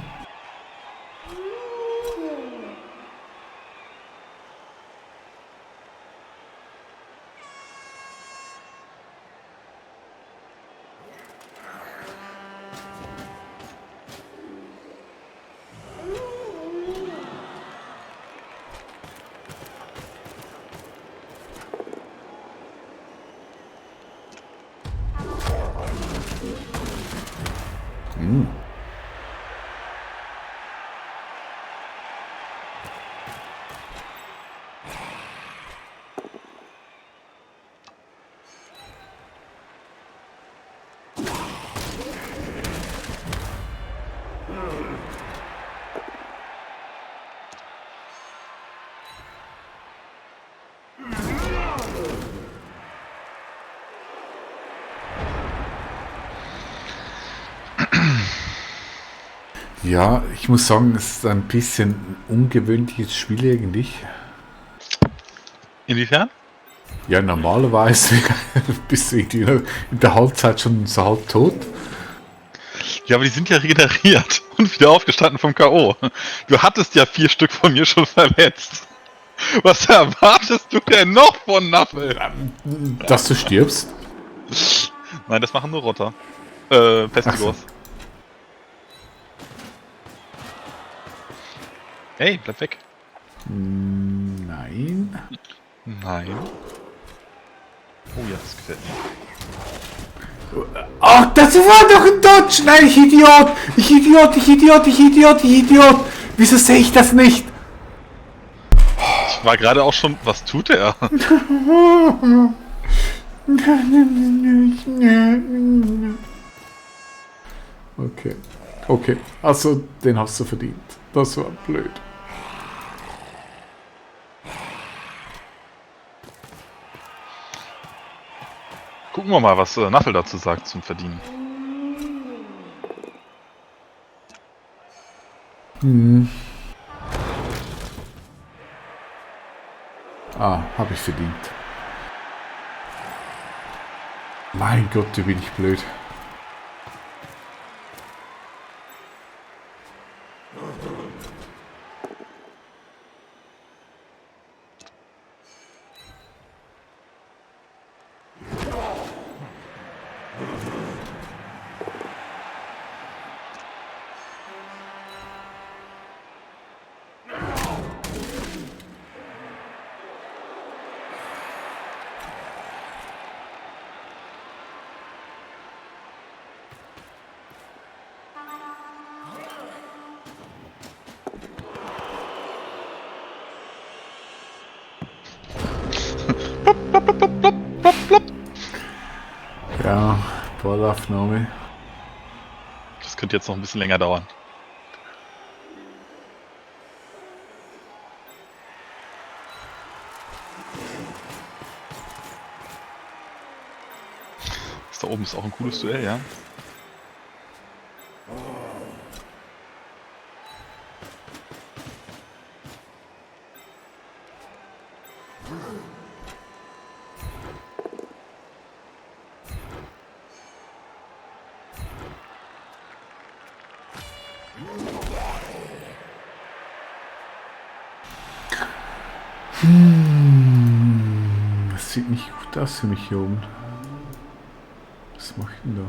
Ja, ich muss sagen, es ist ein bisschen ein ungewöhnliches Spiel eigentlich. Inwiefern? Ja, normalerweise bist du irgendwie in der Halbzeit schon so halb tot. Ja, aber die sind ja regeneriert und wieder aufgestanden vom K.O. Du hattest ja 4 Stück von mir schon verletzt. Was erwartest du denn noch von Naffel? Dass du stirbst. Nein, das machen nur Rotter. Pestigos. Ach Hey, bleib weg. Nein. Nein. Oh ja, das gefällt mir. Ach, das war doch ein Dodge! Nein, ich Idiot! Ich Idiot, ich Idiot, ich Idiot, ich Idiot! Wieso sehe ich das nicht? Ich war gerade auch schon... Was tut er? Okay. Okay. Also, den hast du verdient. Das war blöd. Gucken wir mal, was Naffel dazu sagt zum Verdienen. Ah, habe ich verdient. Mein Gott, wie bin ich blöd. Ja, Ballaufnahme. Das könnte jetzt noch ein bisschen länger dauern. Das da oben ist auch ein cooles Duell, ja? sieht nicht gut aus für mich hier oben. Was mach ich denn da?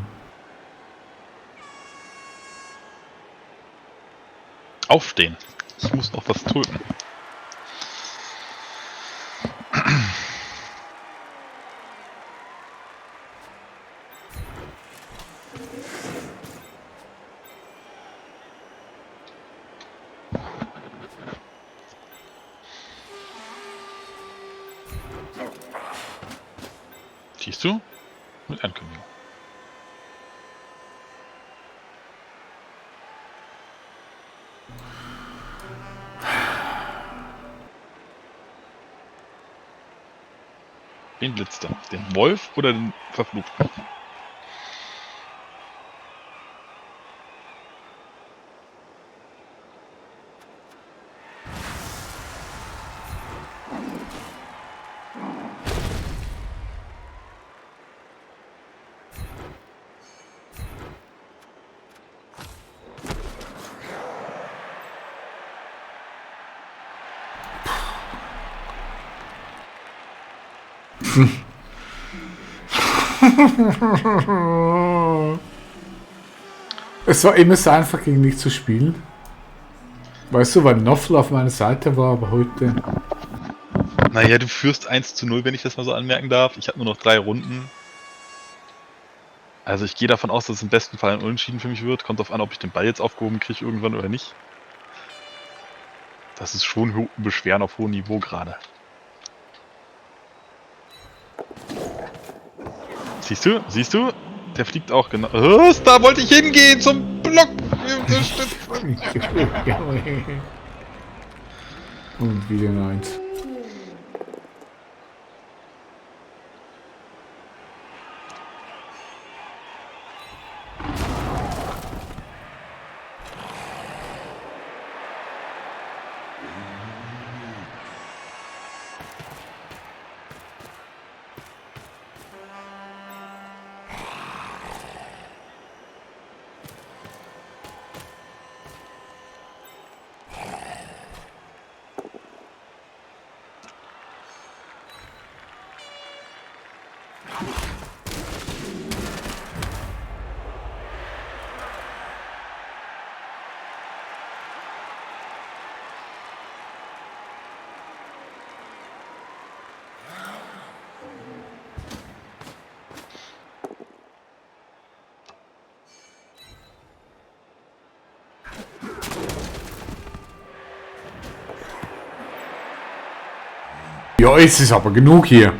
Aufstehen. Ich muss noch was töten. Siehst du? Mit Ankündigung. Den Blitzter. Den Wolf oder den Verfluchten? Es war immer so einfach gegen mich zu spielen. Weißt du, weil Noffel auf meiner Seite war, aber heute... Naja, du führst 1:0, wenn ich das mal so anmerken darf. Ich habe nur noch 3 Runden. Also ich gehe davon aus, dass es im besten Fall ein Unentschieden für mich wird. Kommt drauf an, ob ich den Ball jetzt aufgehoben kriege irgendwann oder nicht. Das ist schon Beschweren auf hohem Niveau gerade. Siehst du? Siehst du? Der fliegt auch genau. Da wollte ich hingehen zum Block. Und wieder ein 1. Ja, es ist aber genug hier.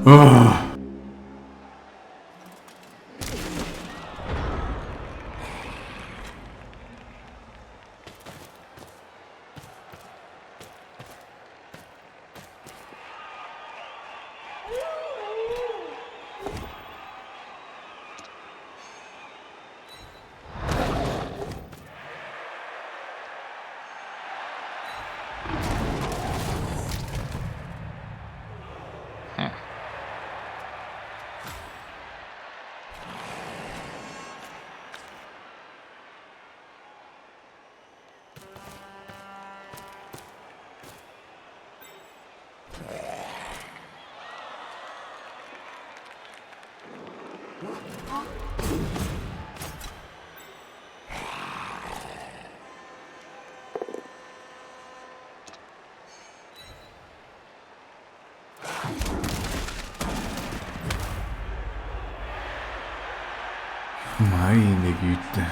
Oh. Meine Güte.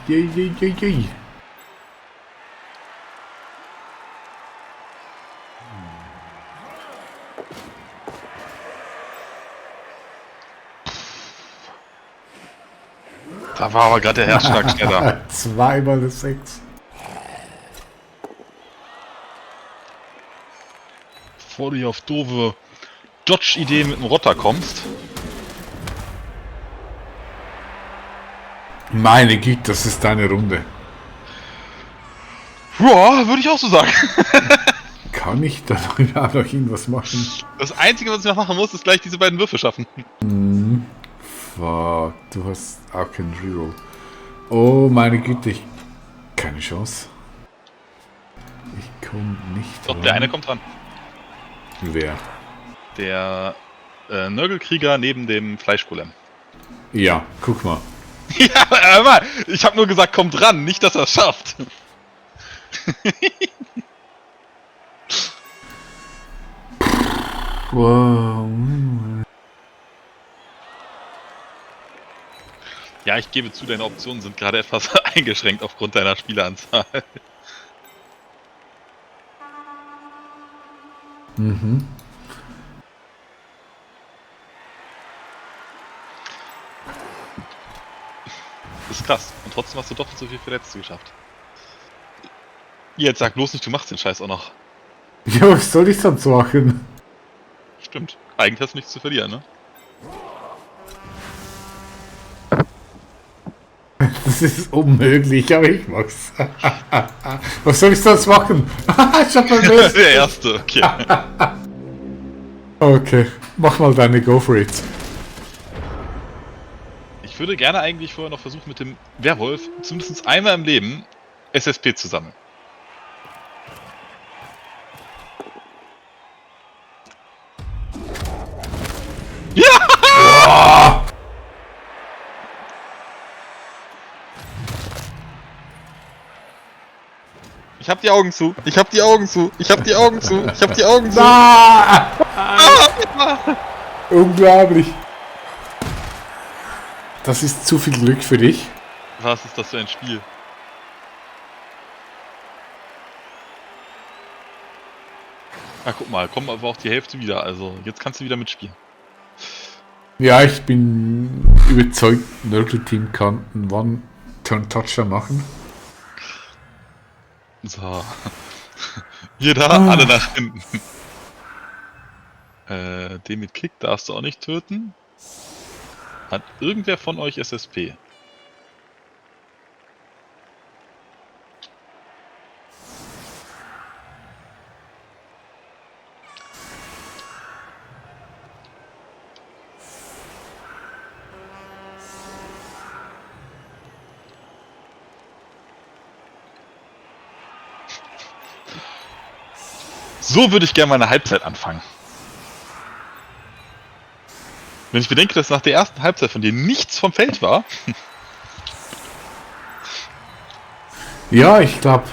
Jei. Da war aber gerade der Herzschlag schneller. Zweimal eine 6. Bevor du hier auf doofe Dodge-Ideen mit dem Rotter kommst. Meine Güte, das ist deine Runde. Ja, würde ich auch so sagen. Kann ich da noch irgendwas machen? Das Einzige, was ich noch machen muss, ist gleich diese beiden Würfe schaffen. Fuck, du hast auch keinen Reroll. Oh meine Güte, keine Chance. Ich komme nicht Doch, dran. der eine kommt dran. Wer? Der Nörgelkrieger neben dem Fleischgolem. Ja, guck mal. Ja, aber ich habe nur gesagt, kommt dran, nicht, dass er es schafft. Wow. Ja, ich gebe zu, deine Optionen sind gerade etwas eingeschränkt aufgrund deiner Spieleranzahl. Mhm. Das ist krass. Und trotzdem hast du doppelt so viel Verletzte geschafft. Jetzt sag bloß nicht, du machst den Scheiß auch noch. Ja, was soll ich sonst machen? Stimmt. Eigentlich hast du nichts zu verlieren, ne? Das ist unmöglich, aber ich mach's. Was soll ich sonst machen? Ich hab mein Bestes. Der erste, okay. Okay, mach mal deine Go for it. Ich würde gerne eigentlich vorher noch versuchen, mit dem Werwolf zumindest einmal im Leben SSP zu sammeln. Boah. Ich hab die Augen zu. Ich hab die Augen zu. Ich hab die Augen zu. Ich hab die Augen zu. Ah! Unglaublich. Das ist zu viel Glück für dich. Was ist das für ein Spiel? Ah, guck mal, kommen aber auch die Hälfte wieder. Also, jetzt kannst du wieder mitspielen. Ja, ich bin überzeugt, Nörgel-Team kann einen One-Turn-Toucher machen. So. Jeder, alle nach hinten. Den mit Kick darfst du auch nicht töten. Hat irgendwer von euch SSP? So würde ich gerne meine Halbzeit anfangen. Wenn ich bedenke, dass nach der ersten Halbzeit von dir nichts vom Feld war. Ja, ich glaube,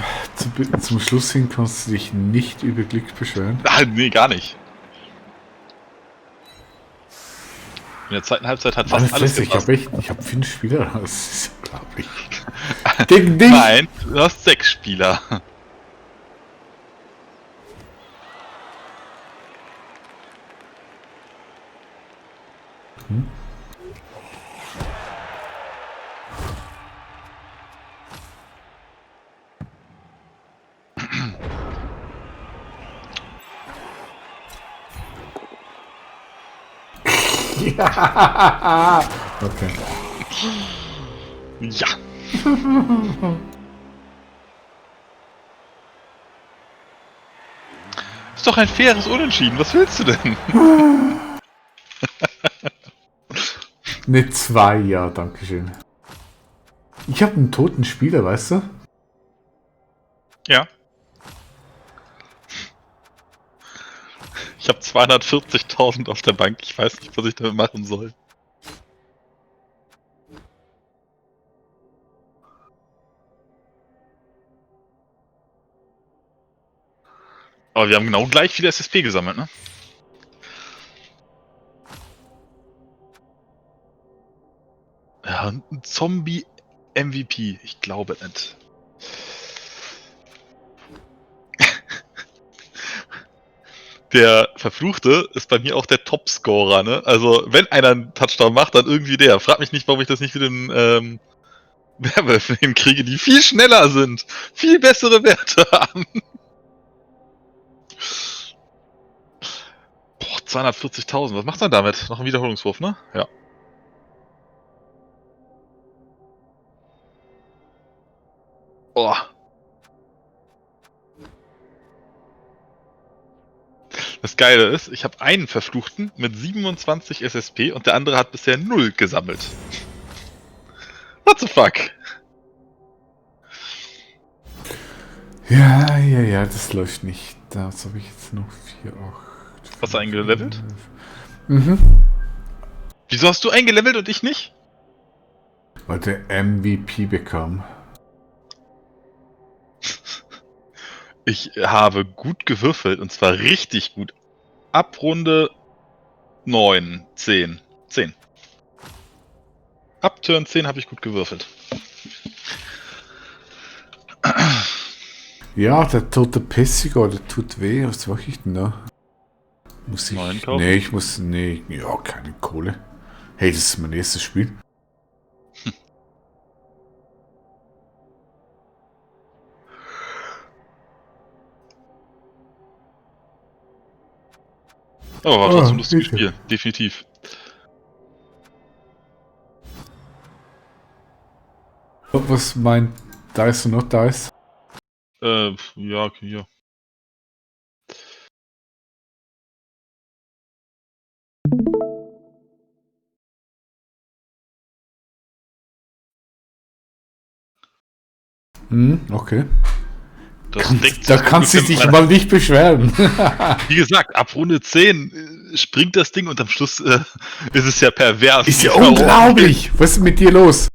zum Schluss hin kannst du dich nicht über Glück beschweren. Ah, nee, gar nicht. In der zweiten Halbzeit hat fast alles gepasst. Ich habe 5 Spieler, das ist unglaublich. Gegen dich! Nein, du hast 6 Spieler. Ja. Okay. Ja. Ist doch ein faires Unentschieden. Was willst du denn? Eine 2, ja, danke schön. Ich habe einen toten Spieler, weißt du? Ja. Ich habe 240.000 auf der Bank. Ich weiß nicht, was ich damit machen soll. Aber wir haben genau gleich viele SSP gesammelt, ne? Ja, ein Zombie-MVP. Ich glaube nicht. Der Verfluchte ist bei mir auch der Topscorer, ne? Also, wenn einer einen Touchdown macht, dann irgendwie der. Frag mich nicht, warum ich das nicht mit den Werwölfen hinkriege, die viel schneller sind. Viel bessere Werte haben. Boah, 240.000. Was macht er damit? Noch ein Wiederholungswurf, ne? Ja. Boah. Das Geile ist, ich habe einen Verfluchten mit 27 SSP und der andere hat bisher 0 gesammelt. What the fuck? Ja, das läuft nicht. Das habe ich jetzt noch 4, 8. Hast du eingelevelt? Mhm. Wieso hast du eingelevelt und ich nicht? Weil der MVP bekam. Ich habe gut gewürfelt und zwar richtig gut. Ab Runde 9, 10. 10. Ab Turn 10 habe ich gut gewürfelt. Ja, der tote Pessiger, der tut weh. Was mache ich denn da? Muss ich. Neuen kaufen? Nee, ich muss. Nee, ja, keine Kohle. Hey, das ist mein erstes Spiel. Oh, war trotzdem ein lustiges sicher. Spiel. Definitiv. Was meint Dice und not Dice? Ja, okay, ja. Okay. Das deckt Da sich kannst du gut mit dich meiner- mal nicht beschweren. Wie gesagt, ab Runde 10 springt das Ding und am Schluss ist es ja pervers. Ist ja Wie es da oben unglaublich. Was ist mit dir los?